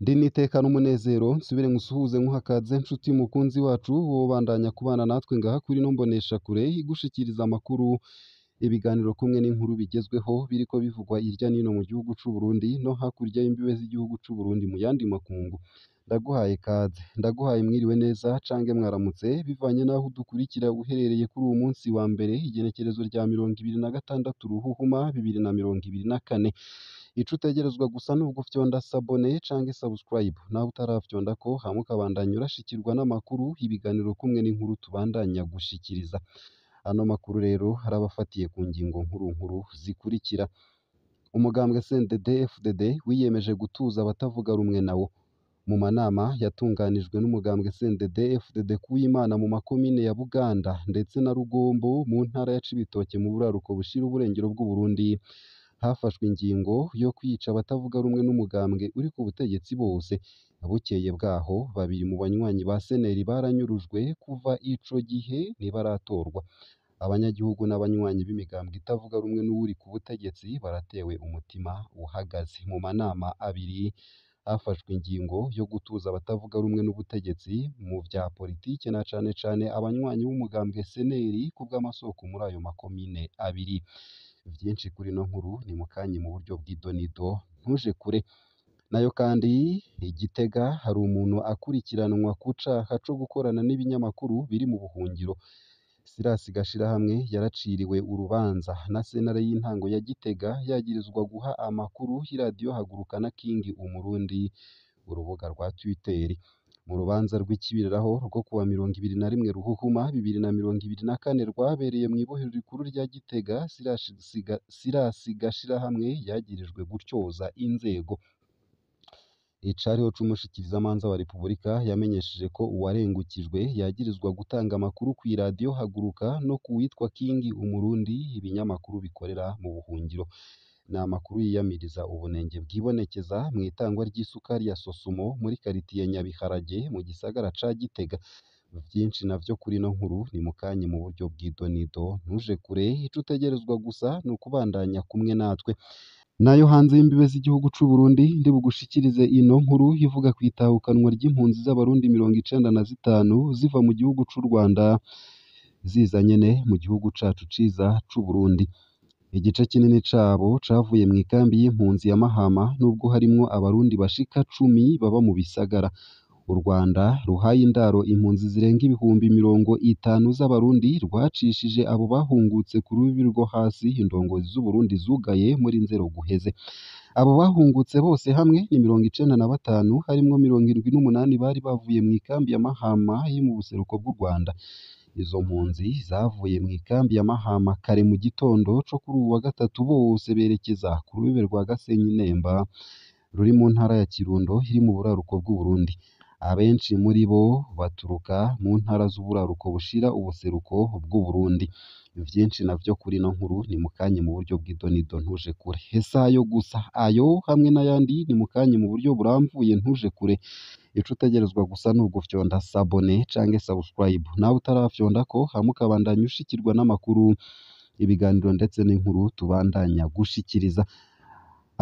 Ndi n'iteka n'umunezero nsubire nkusuhuze nkuhakaze nshuti mukunzi wacu wobandanya kubana natwe ngaha kuri ino mboneshakure igushikiriza amakuru, ibiganiro kumwe n'inkuru bigezweho biriko bivugwa irya nino mu gihugu c'u Burundi no hakurya y'imbibe z'igihugu c'u Burundi mu yandi makungu. Ndaguhaye kaze, ndaguhaye mwiriwe neza cange mwaramutse bivanye n'aho udukurikira uherereye kuri uwu munsi wa mbere igenekerezo rya 26 Ruhuhuma 2024. Ico utegerezwa gusa ni ugufyonda s'abone canke subscribe naho utarafyondako hama ukabandanya urashikirwa n'amakuru, ibiganiro kumwe n'inkuru tubandanya gushikiriza. Ano makuru rero arabafatiye ku ngingo nkuru nkuru zikurikira: Umugambwe CNDD-FDD wiyemeje gutuza abatavuga rumwe nawo. Mu manama yatunganijwe n'umugambwe CNDD-FDD kuw'Imana mu makomine ya Buganda ndetse na Rugombo mu ntara ya Cibitoke mu buraruko bushira uburengero bw'Uburundi, hafashwe ingingo yo kwica abatavuga rumwe n'umugambwe uri ku butegetsi bose. Bukeye bwaho babiri mu banywanyi ba Seneri baranyurujwe, kuva ico gihe ntibaratorwa. Abanyagihugu n'abanywanyi b'imigambwe itavuga rumwe n'uwuri ku butegetsi baratewe umutima uhagaze. Mu manama abiri hafashwe ingingo yo gutuza abatavuga rumwe n'ubutegetsi mu vya politike na cane cane abanywanyi b'umugambwe Seneri kubw'amasoko muri ayo makomine abiri. Vyinshi kuri ino nkuru ni mukanye mu buryo bw'idonido, ntuje kure. Nayo kandi i Gitega hari umuntu akurikiranwa ku caha co gukorana n'ibinyamakuru biri mu buhungiro. Silas Gashirahamwe yaraciriwe urubanza na sentare y'intango ya Gitega yagirizwa guha amakuru y'iradiyo Haguruka na King Umurundi urubuga rwa Twitter. Mu rubanza rw'ikibiriraho rwo kuwa 21 Ruhuhuma 2024 rwabereye mw'ibohero rikuru rya Gitega, Silas Gashirahamwe yagirijwe gutyoza inzego. Icariho c'umushikirizamanza wa Repubulika yamenyesheje ko uwarengukijwe yagirizwa gutanga amakuru kw'iradiyo Haguruka no kuwitwa King Umurundi ibinyamakuru bikorera mu buhungiro. Ni amakuru yiyamiriza ubunenge bwibonekeza mw'itangwa ry'isukari ya Sosumo muri karitiye Nyabiharage mu gisagara ca Gitega. Vyinshi navyo kuri ino nkuru ni mukanye mu buryo bw'idonido, ntuje kure. Ico utegerezwa gusa ni ukubandanya kumwe natwe. Nayo hanze y'imbibe z'igihugu c'u Burundi ndi bugushikirize ino nkuru ivuga kw'itahukanwa ry'impunzi z'abarundi 95 ziva mu gihugu c'u Rwanda ziza nyene mu gihugu cacu ciza c'u Burundi. Igice kinini cabo cavuye mw'ikambi y'impunzi ya Mahama nubwo harimwo abarundi bashika 10 baba mu bisagara. U Rwanda ruhaye indaro impunzi zirenga 50,000 z'abarundi rwacishije abo bahungutse ku rubibi rwo hasi indongozi z'Uburundi zugaye muri nzero guheze. Abo bahungutse bose hamwe ni 95 harimwo 78 bari bavuye mw'ikambi ya Mahama iri mu buseruko bw'u Rwanda. Izo mpunzi zavuye mw'ikambi ya Mahama kare mu gitondo co kuri uwu wa gatatu bose berekeza ku rubibe rwa Gasenyi Nemba ruri mu ntara ya Kirundo iri mu buraruko bw'Uburundi. Abenshi muri bo baturuka mu ntara z'uburaruko bushira ubuseruko bw'Uburundi. Vyinshi navyo kuri ino nkuru ni mukanye mu buryo bw'idonido, ntuje kure. Ese ayo gusa, ayo hamwe n'ayandi ni mukanye mu buryo burambuye, ntuje kure. Ico utegerezwa gusa ni ugufyonda s'abone canke subscribe nawe utarafyondako hama ukabandanya ushikirwa n'amakuru, ibiganiro ndetse n'inkuru tubandanya gushikiriza.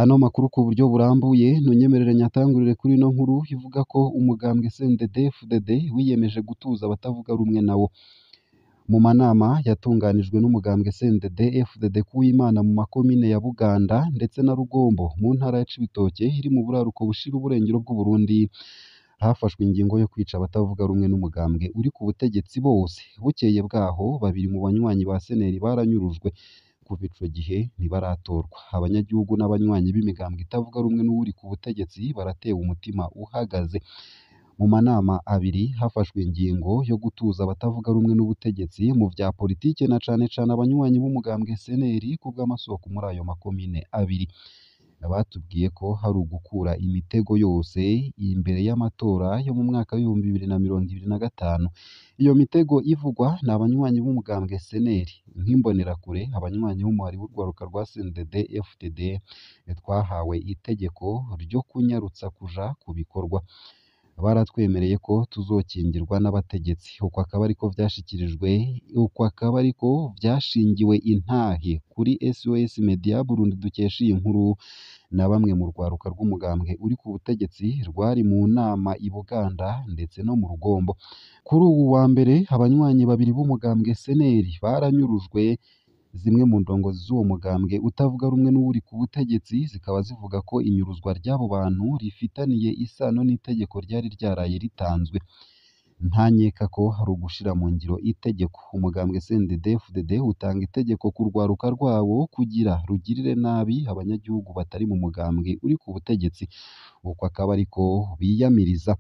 Ano makuru ku buryo burambuye ntunyemerere nyatangurire kuri ino nkuru ivuga ko umugambwe CNDD-FDD wiyemeje gutuza abatavuga rumwe nawo. Mu manama yatunganijwe n'umugambwe CNDD-FDD kuw'Imana mu makomine ya Buganda ndetse na Rugombo mu ntara ya Cibitoke iri mu buraruko bushira uburengero bw'Uburundi, hafashwe ingingo yo kwica abatavuga rumwe n'umugambwe uri ku butegetsi bose. Bukeye bwaho babiri mu banywanyi ba Seneri baranyurujwe, kuva ico gihe ntibaratorwa. Abanyagihugu n'abanywanyi b'imigambwe itavuga rumwe n'uwuri ku butegetsi baratewe umutima uhagaze. Mu manama abiri hafashwe ingingo yo gutuza abatavuga rumwe n'ubutegetsi mu vya politike na cane cane abanywanyi b'umugambwe Seneri kubw'amasoko muri ayo makomine abiri. Batubwiye ko hari ugukura imitego yose imbere y'amatora yo mu mwaka w'2025. Iyo mitego ivugwa ni abanywanyi b'umugambwe Seneri nk'imbonerakure, abanywanyi b'umuhari w'urwaruka rwa CNDD-FDD twahawe itegeko ryo kunyarutsa kuja ku bikorwa. Baratwemereye ko tuzokingirwa n'abategetsi. Uko akaba ariko vyashikirijwe, uko akaba ariko vyashingiwe intahe kuri SOS Media Burundi dukesha iyi nkuru na bamwe mu rwaruka rw'umugambwe uri ku butegetsi rwari mu nama i Buganda ndetse no mu Rugombo. Kuri uwu wa mbere abanywanyi babiri b'umugambwe SNL baranyurujwe. Zimwe mu ndongozi z'uwo mugambwe utavuga rumwe n'uwuri ku butegetsi zikaba zivuga ko inyuruzwa ry'abo bantu rifitaniye isano n'itegeko ryari ryaraye ritanzwe. Nta nkeka ko hari ugushira mu ngiro itegeko. Umugambwe CNDD-FDD utanga itegeko ku rwaruka rwawo kugira rugirire nabi abanyagihugu batari mu mugambwe uri ku butegetsi. Uko akaba ariko biyamiriza.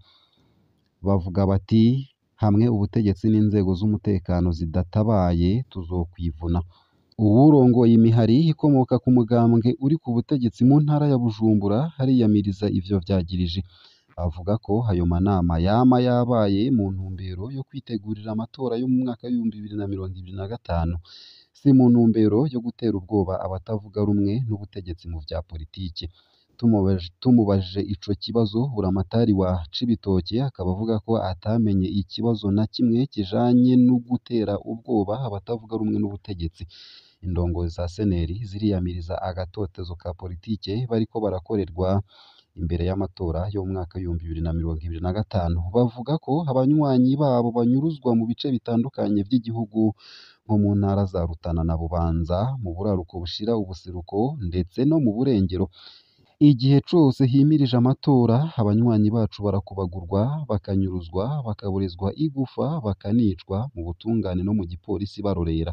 Bavuga bati hamwe ubutegetsi n'inzego z'umutekano zidatabaye tuzokwivuna. Uwurongoye imihari ikomoka ku mugambwe uri ku butegetsi mu ntara ya Bujumbura ariyamiriza ivyo vyagirije. Avuga ko ayo manama yama yabaye mu ntumbero yo kwitegurira amatora yo mu mwaka w'2025, si mu ntumbero yo gutera ubwoba abatavuga rumwe n'ubutegetsi mu vya politike. Tumubajije ico kibazo, Buramatari wa Cibitoke akaba avuga ko atamenye ikibazo na kimwe kijanye no gutera ubwoba abatavuga rumwe n'ubutegetsi. Indongozi za SNL ziriyamiriza agatotezo ka politike bariko barakorerwa imbere y'amatora yo mu mwaka w'2025. Bavuga ko abanywanyi babo banyuruzwa mu bice bitandukanye vy'igihugu nko mu ntara za Rutana na Bubanza, mu buraruko bushira ubuseruko ndetse no mu burengero. Igihe cose himirije amatora, abanywanyi bacu barakubagurwa, bakanyuruzwa, bakaburizwa igufa, bakanicwa mu butungane no mu gipolisi barorera.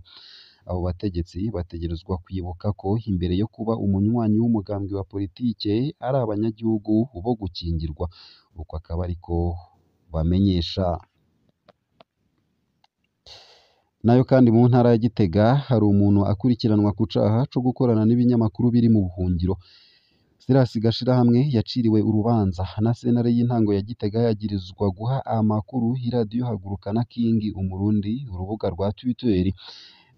Abo bategetsi bategerezwa kwibuka ko imbere yo kuba umunywanyi w'umugambwe wa politike ari abanyagihugu bo gukingirwa. Uko akaba ariko bamenyesha. Nayo kandi mu ntara ya Gitega hari umuntu akurikiranwa ku caha co gukorana n'ibinyamakuru biri mu buhungiro. Silas Gashirahamwe yaciriwe urubanza na sentare y'intango ya Gitega yagirizwa guha amakuru iradiyo Haguruka na King Umurundi urubuga rwa Twitter.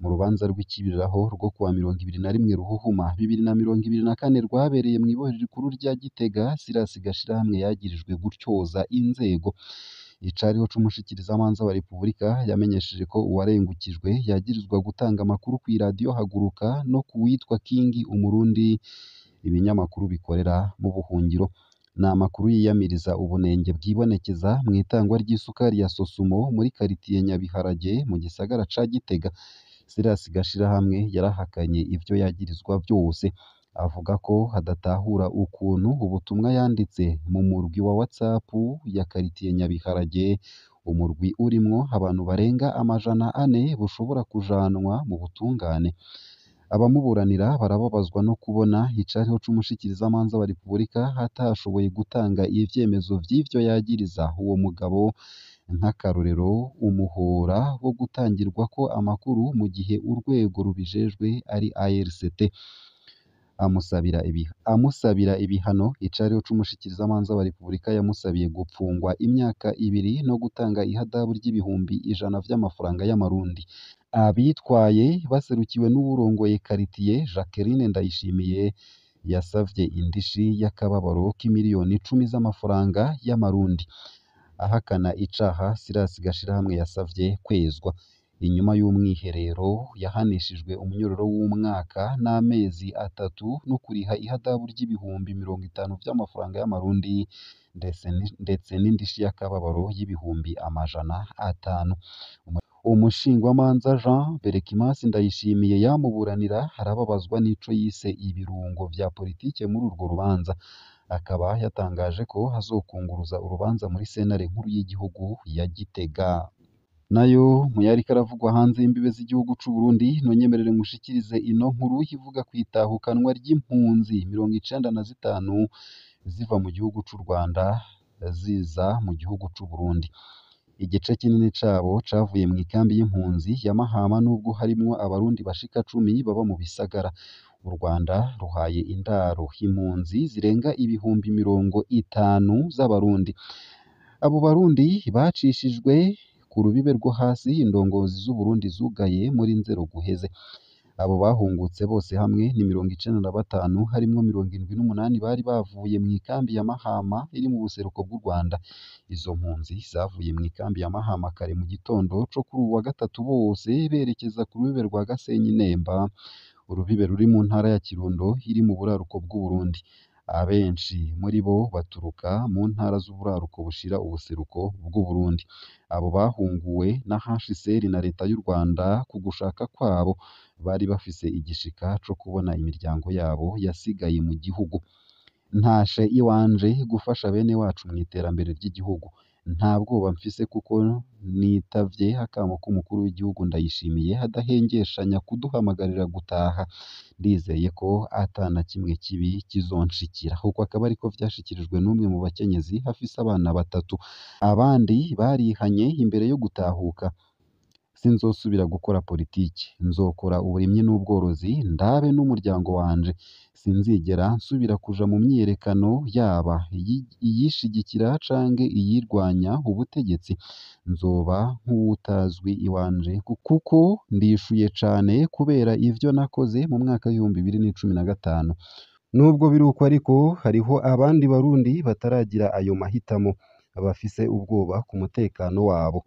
Mu rubanza rw'ikibiriraho rwo kuwa 21 Ruhuhuma 2024 rwabereye mw'ibohero rikuru rya Gitega, Silas Gashirahamwe yagirijwe gutyoza inzego. Icariho c'umushikirizamanza wa Repubulika yamenyesheje ko uwarengukijwe yagirizwa gutanga amakuru kw'iradiyo Haguruka no kuwitwa King Umurundi ibinyamakuru bikorera mu buhungiro. Ni amakuru yiyamiriza ubunenge bwibonekeza mw'itangwa ry'isukari ya Sosumo muri karitiye Nyabiharage mu gisagara ca Gitega. Silas Gashirahamwe yarahakanye ivyo yagirizwa vyose, avuga ko adatahura ukuntu ubutumwa yanditse mu murwi wa WhatsApp ya karitiye Nyabiharage, umurwi urimwo abantu barenga 400 bushobora kujanwa mu butungane. Abamuburanira barababazwa no kubona icariho c'umushikirizamanza wa Repubulika atashoboye gutanga ivyemezo vy'ivyo yagiriza uwo mugabo, nk'akarorero umuhora wo gutangirwako amakuru mu gihe urwego rubijejwe ari ARCT. Amusabira ibihano, icariho c'umushikirizamanza wa Repubulika yamusabiye gupfungwa imyaka 2 no gutanga ihadabu ry'ibihumbi 100 vy'amafaranga y'amarundi. Abitwaye baserukiwe n'uwurongoye karitiye Jacqueline Ndayishimiye yasavye indishi y'akababaro k'imiliyoni 10 z'amafaranga y'amarundi. Ahakana icaha, Silas Gashirahamwe yasavye kwezwa. Inyuma y'umwiherero yahanishijwe umunyororo w'umwaka n'amezi 3 no kuriha ihadabu ry'ibihumbi 50 vy'amafaranga y'amarundi ndetse n'indishi y'akababaro y'ibihumbi 500. Umushingwamanza Jean Berekimas Ndayishimiye yamuburanira arababazwa n'ico yise ibirungo vya politike muri urwo rubanza. Akaba yatangaje ko azokunguruza urubanza muri sentare nkuru y'igihugu ya Gitega. Nayo mu yariko aravugwa hanze y'imbibe z'igihugu c'u Burundi, nonyemerere ngushikirize ino nkuru ivuga kw'itahukanwa ry'impunzi 95 ziva mu gihugu c'u Rwanda ziza mu gihugu c'u Burundi. Igice kinini cabo cavuye mw'ikambi y'impunzi ya Mahama nubwo harimwo abarundi bashika 10 baba mu bisagara. U Rwanda ruhaye indaro impunzi zirenga ibihumbi 50 z'abarundi. Abo barundi bacishijwe ku rubibe rwo hasi indongozi z'Uburundi zugaye muri nzero guheze. Abo bahungutse bose hamwe ni 95, harimwo 78 bari bavuye mw'ikambi ya Mahama iri mu buseruko bw'u Rwanda. Izo mpunzi zavuye mw'ikambi ya Mahama kare mu gitondo co kuri uwu wa gatatu, bose berekeza ku rubibe rwa Gasenyi Nemba, urubibe ruri mu ntara ya Kirundo iri mu buraruko bw'Uburundi. Abenshi muri bo baturuka mu ntara z'uburaruko bushira ubuseruko bw'Uburundi. Abo bahunguwe na HCR na leta y'u Rwanda ku gushaka kwabo, bari bafise igishika co kubona imiryango yabo yasigaye mu gihugu. Ntashe iwanje gufasha bene wacu mw'iterambere ry'igihugu. Nta bwoba mfise kuko nitavye akamo k'umukuru w'igihugu Ndayishimiye adahengeshanya kuduhamagarira gutaha. Ndizeye ko ata na kimwe kibi kizonshikira. Uko akaba ariko vyashikirijwe n'umwe mu bakenyezi afise abana batatu. Abandi barihanye imbere yo gutahuka. Sinzosubira gukora politiki, nzokora uburimyi n'ubworozi ndabe n'umuryango wanje. Sinzigera nsubira kuja mu myiyerekano yaba iyishigikira canke iyirwanya ubutegetsi. Nzoba nk'uwutazwi iwanje kuko ndishuye cane kubera ivyo nakoze mu mwaka w'2015. Nubwo biri uko ariko, hariho abandi Barundi bataragira ayo mahitamo, bafise ubwoba ku mutekano wabo.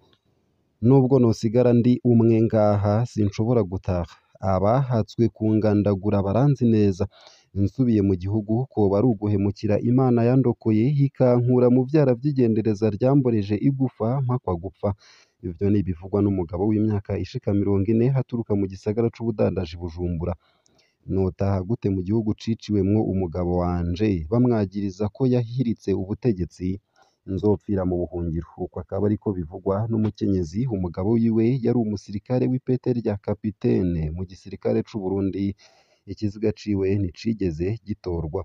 Nubwo nosigara ndi umwe ngaha sinshobora gutaha. Abahatswe kungandagura baranzi neza. Nsubiye mu gihugu kwoba ari uguhemukira Imana yandokoye ikankura mu vyara vy'igendereza ryamboreje igufa mpakwa gupfa. Ivyo ni ibivugwa n'umugabo w'imyaka ishika 40 aturuka mu gisagara c'ubudandaji Bujumbura. Notaha gute mu gihugu ciciwemwo umugabo wanje bamwagiriza ko yahiritse ubutegetsi? Nzopfira mu buhungiro. Uko akaba ariko bivugwa n'umukenyezi umugabo wiwe yari umusirikare w'ipete rya kapitene mu gisirikare c'u Burundi. Ikiziga ciwe nticigeze gitorwa.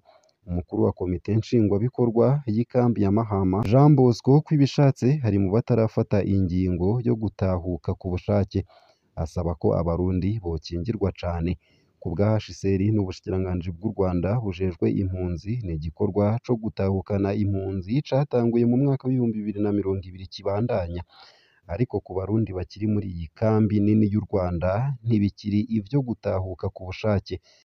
Umukuru wa komite nshingwabikorwa y'ikambi ya Mahama, Jean Bosco Kwibishatse, ari mu batarafata ingingo yo gutahuka ku bushake. Asaba ko Abarundi bokingirwa cane. Ku bwa HCR n'ubushikiranganji bw'u Rwanda bujejwe impunzi, ni igikorwa co gutahukana impunzi catanguye mu mwaka w'2020 kibandanya. Ariko ku Barundi bakiri muri iyi kambi nini y'u Rwanda ntibikiri ivyo gutahuka ku bushake.